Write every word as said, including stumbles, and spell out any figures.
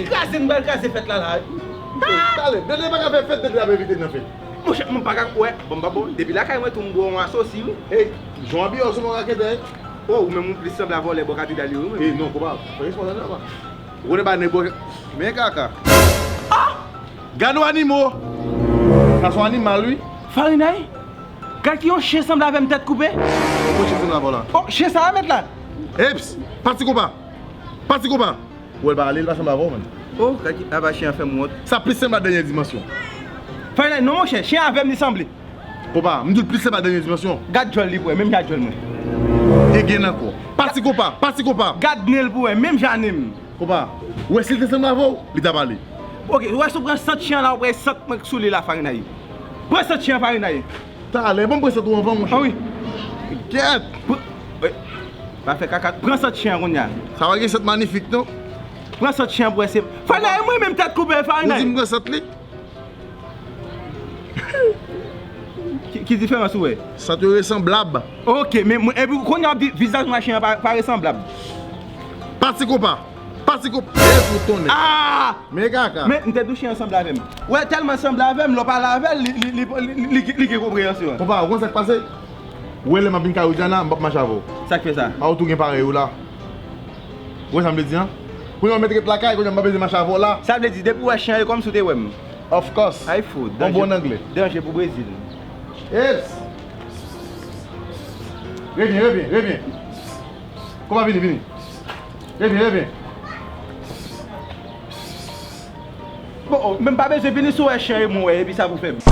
Kraze, m pral kraze fèt la la. Talè, Dede pa ka fè fèt, Dede ap envite n nan fèt. Monchè, mwen pa ka, wè, bon, m pa bon. Depi lakay mwen tou, m bwè yon asosi, wi. Ey, jan w abiye w sou mwen raketè. Oh, ou menm ou plis sanble a vòlè bò katedral yo, wi, menm. Ey, non, konpa, fè responsab la, pa. Ou konnen pa nèg bò, men kaka. Ah! Gade yon animo. Sa se yon animal, wi. Farinay? Gad ki yon chen sanble avè m tèt koupe. Yon chen sanble avè w la. Oh, chen sa a mèt la. Eps, pati konpa. Pati konpa. Ou wè l pa ale, l pa sanble avè w, man. Oh, gad ki, apa chen an fè m wont. Sa plis sanble a dènyè dimansyon. Farinay, non, monchè, chen avè m li sanble. Konpa, m di w l plis sanble a dènyè dimansyon. Gad djòl li pou wè, menm jan ak djòl mwen. E gen ankò. Pati konpa, pati konpa. Gad nen l pou wè, menm jan nen m. Konpa, ou wè si l te sanble avè w, li t ap ale. Ok, ou wè si w pran sant chen an la, ou pran sant mwen k sou li la, Farinay. Pran sant chen an, Farinay. Talè, ban m pran sant ou anvan, monchè. Ah wi. Kèt! Pr-, eh, pa fè kaka. Pran sant chen an kounye a. Sa va gen sant manifik, non? Pran sant chen an pou wè se. Farinay, e mwen menm tèt koupe, Farinay. Ou di m pran sant li? Ki, ki diferans ou wè? Sant yo resanblab. Ok, men mwen, epi kounye a w ap di vizaj mwen ak chen an pa, pa resanblab. Pati konpa. Pati konpa. E pou tonnè. Ah! Men kaka. Men m te di w chen an sanble avè m. Wè, tèlman l sanble avè m, lè w pale avè l, li, li, li, li, li, li gen konpreyansyon. Konpa, ou konn sa k pase? Ou wè lè m ap vin kay Widiana, m p ap mache avè w. Sa k fè sa? A ou tou gen parèy ou la. Ou wè sa m vle di an? Kounye a w mèt ret lakay, kounye a m pa bezwen mache avè w la. Sa vle di, depi w wè chen an, e kòmsi w te wè m. Of course. Ay fou, bon, danje, bon anglè. Danje pou Brezil. Eps! Revyen, revyen, revyen. Konpa, vini, vini. Revyen, revyen. Bon, oh, men m pa bezwen vini si w wè chen e mwen wè, epi sa pou fè m.